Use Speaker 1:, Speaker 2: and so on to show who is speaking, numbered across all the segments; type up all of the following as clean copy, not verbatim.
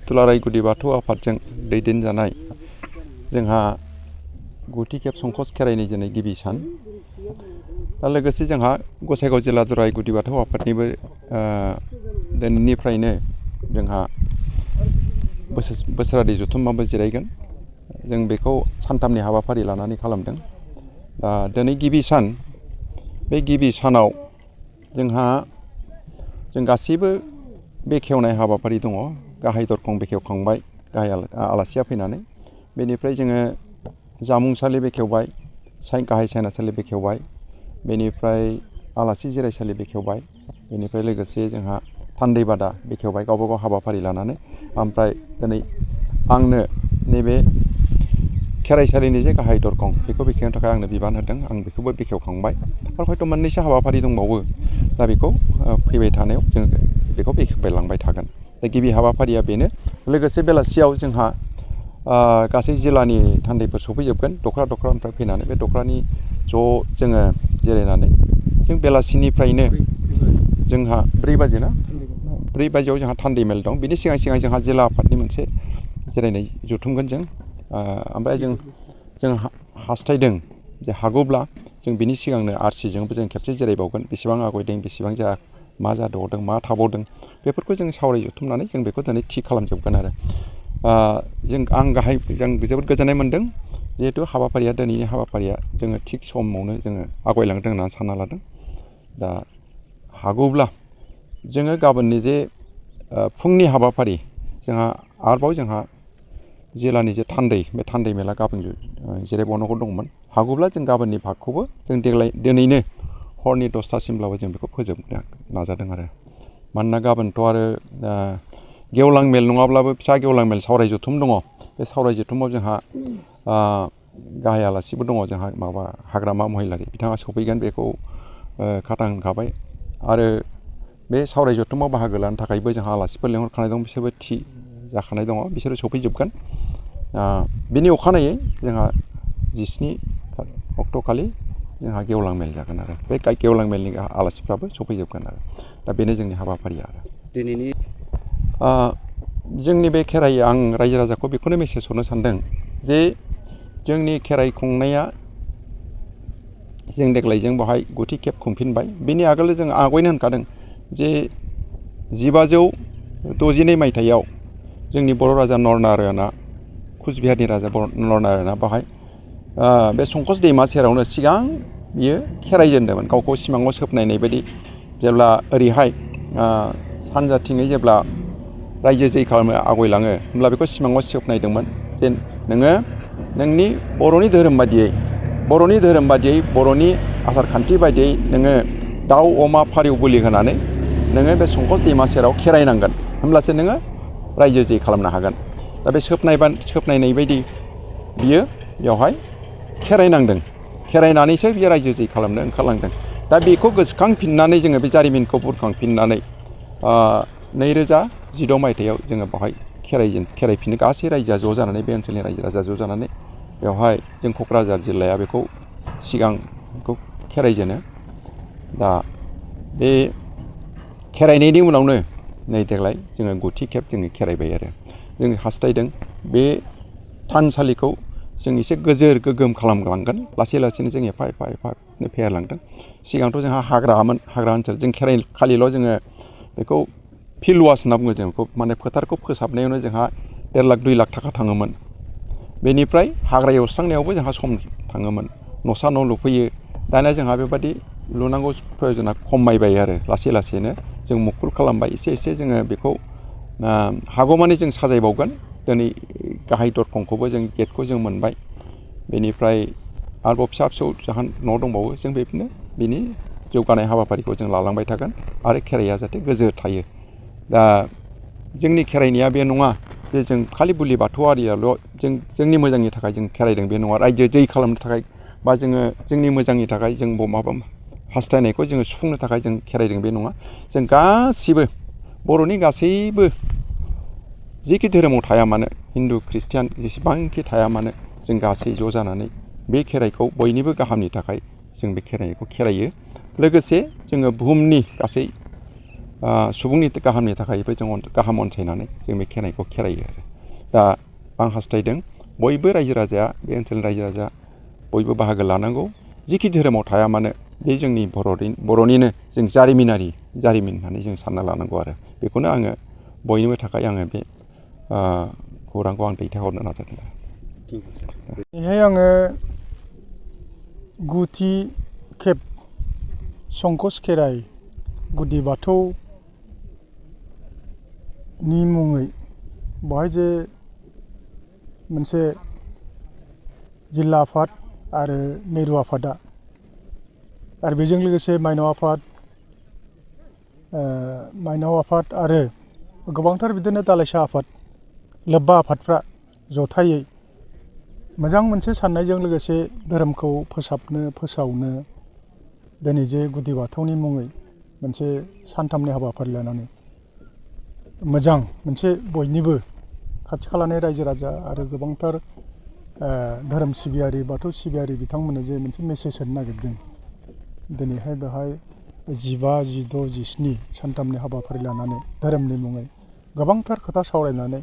Speaker 1: दुलाराय गुदि बाथौ आफादजों दैदेनजानाय जोंहा गुथि खेब संकस खेराइनि दिनै गिबि सान दा लोगोसे जोंहा गसाइगाव जिल्ला दुलाराय गुदि बाथौ आफादनिबो दिनैनिफ्रायनो जोंहा बोसोरारि जथुम्माबो जिरायगोन जों बेखौ सानथामनि हाबाफारि लानानै खालामदों दा दिनै गिबि सान बे गिबि सानाव जोंहा जों गासैबो बेखेवनाय हाबाफारि दङ गाहाय दरखं बेखेवखांबाय गाहाय आलासिया फैनानै बेनिफ्राय जोङो जामुंसालि बेखेवबाय गाहाय सायनासालि बेखेवबाय बेनिफ्राय आलासि जिरायसालि बेखेवबाय बेनिफ्राय लोगोसे जोंहा थान्दै बादा बेखेवबाय गावबा गाव हाबाफारि लानानै ओमफ्राय दिनै आंनो नैबे खेराइसालिनि जे गाहाय दरखं बेखौ बेखेवनो थाखाय आंनो बिबान होदों आं बेखौबो बेखेवखांबाय आरो हयथ' मोननैसो हाबाफारि दंबावो दा बेखौ फैबाय थानायाव जों बेखौ बेखेवलांबाय थागोन दा गिबि हाबाफारिया बेनो लोगोसे बेलासियाव जोंहा गासै जिल्लानि थान्दैफोर सफैजोबगोन दख्रा ओमफ्राय फैनानै बे दख्रानि ज' जोङो जिरायनानै जों बेलासिनिफ्रायनो जोंहा 4 बाजि ना 4 बाजियाव जोंहा थान्दै मेल दं बिनि सिगां जोंहा जिल्ला आफादनि मोनसे जिरायनाय जथुमगोन जों ओमफ्राय जों हास्थायदों जे हागौब्ला जों बिनि सिगांनो आरसिजोंबो जों खेबसे जिरायबावगोन बेसेबां आवगायदों बेसेबां जाया मा जादों मा थाबावदों बेफोरखौ जों सावरायजोबथुमनानै जों बेखौ दिनै थि खालामजोबगोन आरो आं जोबोद गोजोननाय मोन्दों जिहेथु दिनैनि हाबाफारिया जोङो थिग समावनो जोङो आवगायलांदों होननानै सानना लादों दा हागौब्ला जोङो गाबोननि जे फुंनि हाबाफारि जोंहा जिल्लानि जे थान्दै बे थान्दै मेला गाबोन जिरायबावनांगौ दंमोन हागौब्ला जों गाबोननि भागखौबो जों दिनैनो हरनि 10थासिमब्लाबो जों बेखौ फोजोबनो नाजादों आरो मानोना गाबोनथ' आरो गेवलां मेल नङाब्लाबो फिसा गेवलां मेल सावराय जथुम दङ बे सावराय जथुमाव जोंहा गाहाय आलासिबो दङ जोंहा हाग्रामा महिलारि बिथाङा सफैगोन बेखौ खाथा होनखाबाय आरो बे सावराय जथुमाव बाहागो लानो थाखायबो जोंहा आलासिफोर लेंहरखानाय दं बिसोरबो थि जाखानाय दङ बिसोरो सफैजोबगोन बिनि अखानायै जोंहा 17 अक्ट'खालि जोंहा गेवलां मेल जागोन आरो बे गेवलां मेलनि आलासिफ्राबो सफैजोबगोन आरो दा बेनो जोंनि हाबाफारिया आरो
Speaker 2: दिनैनि
Speaker 1: जोंनि बे खेराइ आं रायजो राजाखौ बेखौनो मेसेज हरनो सानदों जे जोंनि खेराइ खुंनाया जों देग्लायजों बेवहाय गुथि खेब खुंफिनबाय बेनि आगोल जों आवगायनो होनखादों जे 1562 मायथाइयाव जोंनि बर' राजा नरनारायणआ कुचबिहारनि राजा नरनारायणआ बाहाय बे संकस दैमा सेरावनो सिगां बियो खेराइजेनदोंमोन गावखौ सिमाङाव सोबनायनाय बायदि जेब्ला ओरैहाय सानजाथिङै जेब्ला रायजो जै खालामनो आवगायलाङो होमब्ला बेखौ सिमाङाव सोबनायदोंमोन जे नोङो नोंनि बर'नि धोरोम बायदियै बर'नि आसार खान्थि बायदियै नोङो दाउ अमा फारौ बोलि होनानै नोङो बे संकस दैमा सेराव खेराइनांगोन होमब्लासो नोङो रायजो जै खालामनो हागोन दा बे सोबनायनाय बायदि बियो बेवहाय खेराइनानैसो बियो रायजो जै खालामनो ओंखारलांदों दा बेखौ गोसोखांफिननानै जोङो बे जारिमिनखौ बुरखांफिननानै 2016 मायथाइयाव जोङो बेवहाय खेराइफिनो गासै रायजोआ ज' जानानै बे ओनसोलनि रायजो राजा ज' जानानै बेवहाय जों क'क्राझार जिल्लाया बेखौ सिगांखौ खेराइजेनो दा बे खेराइनायनि उनावनो नै देग्लाय जोङो गुथि खेब जोङो खेराइबाय आरो जों हास्थायदों बे थानसालिखौ जों एसे गोजोर गोगोम खालामलांगोन लासै लासैनो जों एफा फेहेरलांदों सिगांथ' जोंहा हाग्रा ओनसोल जों खेराइ खालिल' जोङो बेखौ फिल्ड वास होनना बुङो जों बेखौ माने फोथारखौ फोसाबनायावनो जोंहा 1.5 लाख 2 लाख थाखा थाङोमोन बेनिफ्राय हाग्रा एवस्रांनायावबो जोंहा सम थाङोमोन न'सा न' लुफैयो दानिया जोंहा बेबादि लुनांगौ प्रयजना खमायबाय आरो लासैनो जों मुखुब खालामबाय एसे जोङो बेखौ हागौमानि जों साजायबावगोन दिनै गाहाय दरखंखौबो जों गेटखौ जों मोनबाय बेनिफ्राय आरोबाव फिसा जोंहा न' दंबावो जों बेफोरनो बिनि जौगानाय हाबाफारिखौ जों लालांबाय थागोन आरो खेराइया जाहाथे गोजोर थायो दा जोंनि खेराइनाया बे नङा जे जों खालि बुलि बाथौआरियाल' जोंनि मोजांनि थाखाय जों खेराइदों बे नङा रायजो जै खालामनो थाखाय बा जोङो जोंनि मोजांनि थाखाय जों माबा हास्थायनायखौ जोङो सुफुंनो थाखाय जों खेराइदों बे नङा जों गासिबो बर'नि गासैबो जिखि धोरोमाव थाया मानो हिन्दु ख्रिस्टियान जेसेबांखि थाया मानो जों गासै ज' जानानै बे खेराइखौ बयनिबो गाहामनि थाखाय जों बे खेराइखौ खेराइयो लोगोसे जोङो बुहुमनि गासै सुबुंनि गाहामनि थाखायबो जों गाहाम अनसायनानै जों बे खेराइखौ खेरायो आरो दा आं हास्थायदों बयबो रायजो राजाया बे ओनसोलनि रायजो राजा बयबो बाहागो लानांगौ जिखि धोरोमाव थाया मानो बे जोंनि बर'निनो जों जारिमिन होननानै जों सानना लानांगौ आरो बेखौनो आङो बयनिबो थाखाय आङो बे खौरांखौ आं दैथायहरनो नाजादों।
Speaker 2: बेहाय आङो गुथि खेब संकस खेराइ गुदि बाथौनि मुङै बेवहाय जे मोनसे जिल्ला आफाद आरो मिरु आफादा आरो बेजों लोगोसे माइनाव आफाद आरो गोबांथार बिदिनो दालाइसा आफाद लोब्बा आफादफ्रा जथायै मोजां मोनसे साननायजों लोगोसे धोरोमखौ फोसावनो दिनै जे गुदि बाथौनि मुङै मोनसे सानथामनि हाबाफारि लानानै मोजां मोनसे बयनिबो खाथि खालानि रायजो राजा आरो गोबांथार धोरोम सिबियारि बाथौ सिबियारि बिथांमोननो जे मोनसे मेसेज होनो नागिरदों दिनैहाय बेहाय 15, 16, 17 सानथामनि हाबाफारि लानानै धोरोमनि मुङै गोबांथार खोथा सावरायनानै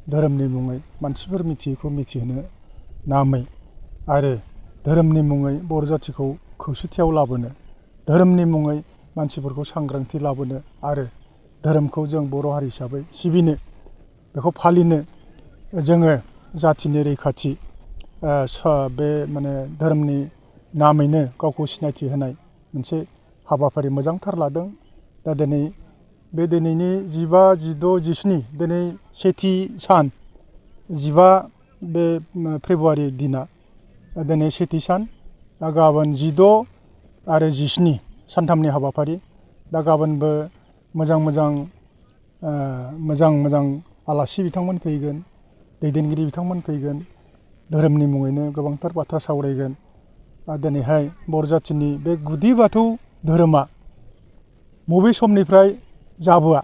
Speaker 2: धोरोमनि मुङै मानसिफोर मिथियैखौ मिथिहोनो नामै आरो धोरोमनि मुङै बर' जाथिखौ खौसेथियाव लाबोनो धोरोमनि मुङै मानसिफोरखौ सांग्रांथि लाबोनो आरो धोरोमखौ जों बर' हारि हिसाबै सिबिनो बेखौ फालिनो जोङो जाथिनि रैखाथि बे माने धोरोमनि नामैनो गावखौ सिनायथि होनाय मोनसे हाबाफारि मोजांथार लादों। दा दिनैनि 15, 16, 17 दिनै सेथि सान 15 बे फेब्रुवारि दिना दिनै सेथि सान दा गाबोन 16 आरो 17 सानथामनि हाबाफारि दा गाबोनबो मोजां आलासि बिथांमोन फैगोन दैदेनगिरि बिथांमोन फैगोन धोरोमनि मुङैनो गोबांथार बाथ्रा सावरायगोन दिनैहाय बर' जाथिनि बे गुदि बाथौ धोरोमा बबे समनिफ्राय जाबोआ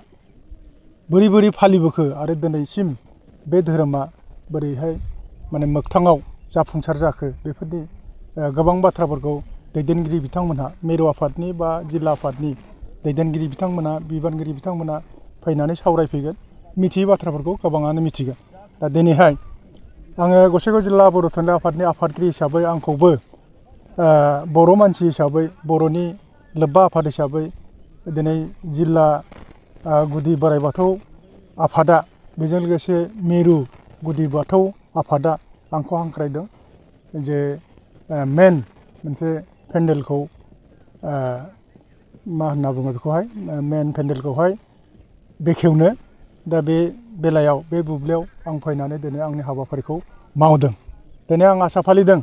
Speaker 2: बोरै फालिबोखो आरो दिनैसिम बे धोरोमा बोरैहाय माने मोगथाङाव जाफुंसार जाखो बेफोरनि गोबां बाथ्राफोरखौ दैदेनगिरि बिथांमोनहा मिरु आफादनि बा जिल्ला आफादनि दैदेनगिरि बिथांमोना बिबानगिरि बिथांमोना फैनानै सावरायफैगोन मिथियै बाथ्राफोरखौ गोबाङानो मिथिगोन। दा दिनैहाय आङो गसाइगाव जिल्ला बर' थुनलाइ आफादनि आफादगिरि हिसाबै आंखौबो बर' मानसि हिसाबै बर'नि लोब्बा आफाद हिसाबै दिनै जिल्ला गुदि बोराइ बाथौ आफादा बेजों लोगोसे मिरु गुदि बाथौ आफादा आंखौ हांख्रायदों जे मेन मोनसे पेन्डेलखौ मा होनना बुङो बेखौहाय मेन पेन्डेलखौहाय बेखेवनो दा बे बेलायाव बे बुब्लियाव आं फैनानै दिनै आंनि हाबाफारिखौ मावदों। दिनै आं आसा फालिदों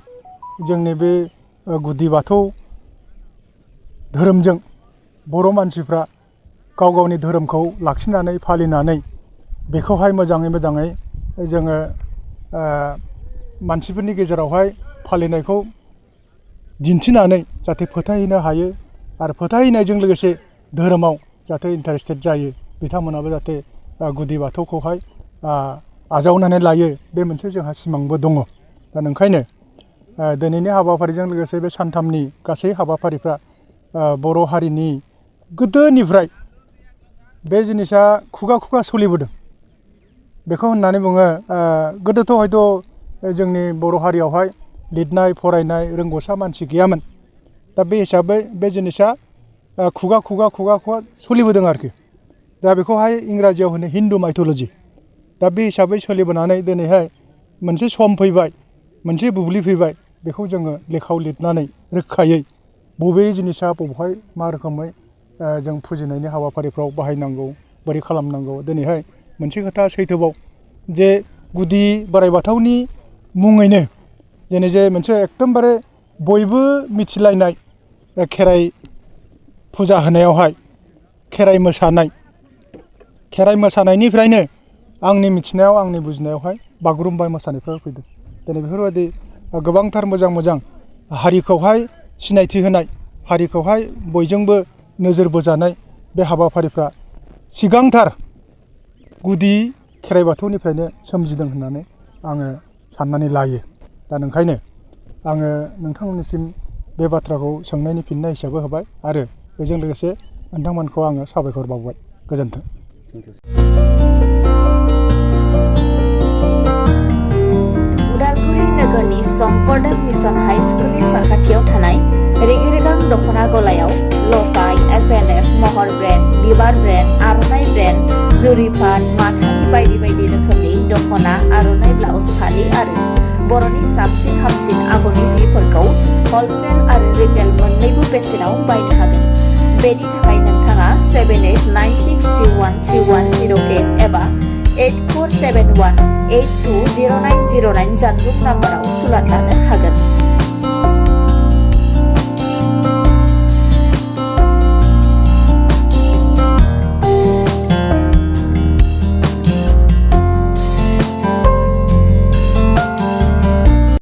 Speaker 2: जोंनि बे गुदि बाथौ धोरोमजों बर' मानसिफ्रा गाव गावनि धोरोमखौ लाखिनानै फालिनानै बेखौहाय मोजाङै जोङो मानसिफोरनि गेजेरावहाय फालिनायखौ दिन्थिनानै जाहाथे फोथायहैनो हायो आरो फोथायहैनायजों लोगोसे धोरोमाव जाहाथे इन्टारेस्टेड जायो बिथांमोनाबो जाहाथे गुदि बाथौखौहाय आजावनानै लायो बे मोनसे जोंहा सिमांबो दङ। दा ओंखायनो दिनैनि हाबाफारिजों लोगोसे बे सानथामनि गासै हाबाफारिफ्रा बर' हारिनि गोदोनिफ्राय बे जिनिसा खुगा सोलिबोदों बेखौ होननानै बुङो गोदोथ' हयथ' जोंनि बर' हारियावहाय लिरनाय फरायनाय रोंगौसा मानसि गैयामोन दा बे हिसाबै बे जिनिसा खुगा सोलिबोदों आरोखि दा बेखौहाय इंराजियाव होनो हिन्दु माइथल'जि दा बे हिसाबै सोलिबोनानै दिनैहाय मोनसे सम फैबाय मोनसे बुब्लि फैबाय बेखौ जोङो लेखायाव लिरनानै रोखायै बबे जिनिसा बबेहाय मा रोखोमै जों फुजिनायनि हाबाफारिफ्राव बाहायनांगौ बोरै खालामनांगौ दिनैहाय मोनसे खोथा सैथोबाव जे गुदि बोराइ बाथौनि मुङैनो दिनै जे मोनसे एकदमबारे बयबो मिथिलायनाय खेराइ फुजा होनायावहाय खेराइ मोसानायनिफ्रायनो आंनि मिथिनायाव आंनि बुजिनायावहाय बागुरुम्बा मोसानायफ्रा फैदों। दिनै बेफोरबायदि गोबांथार मोजां हारिखौहाय सिनायथि होनाय हारिखौहाय बयजोंबो नोजोर बोजानाय बे हाबाफारिफ्रा सिगांथार गुदि खेराइ बाथौनिफ्रायनो सोमजिदों होननानै आङो साननानै लायो। दा ओंखायनो आङो नोंथांमोननिसिम बे बाथ्राखौ सोंनायनि फिननाय हिसाबै होबाय आरो बेजों लोगोसे नोंथांमोनखौ आङो साबायखर बावबाय। गोजोन्थों।
Speaker 3: उदालगुरि नोगोरनि शंकरदेव मिशन हाई स्कुलनि साखाथियाव थानाय रेगे-रेगां दख'ना गलायाव लफाय, FNF, महर ब्रेन्ड, बिबार ब्रेन्ड, आर'नाइ ब्रेन्ड, जुरिपाट, माथानि बायदि बायदि रोखोमनि दख'ना, आर'नाइ ब्लाउस, फालि आरो बर'नि साबसिन हामसिन आगरनि जिफोरखौ हलसेल आरो रिटेल मोन्नैबो बेसेनाव बायनो हागोन। बेनि थाखाय नोंथाङा 7896313108 एबा 8471820909 जानबुं नाम्बाराव सुलाद लानो हागोन।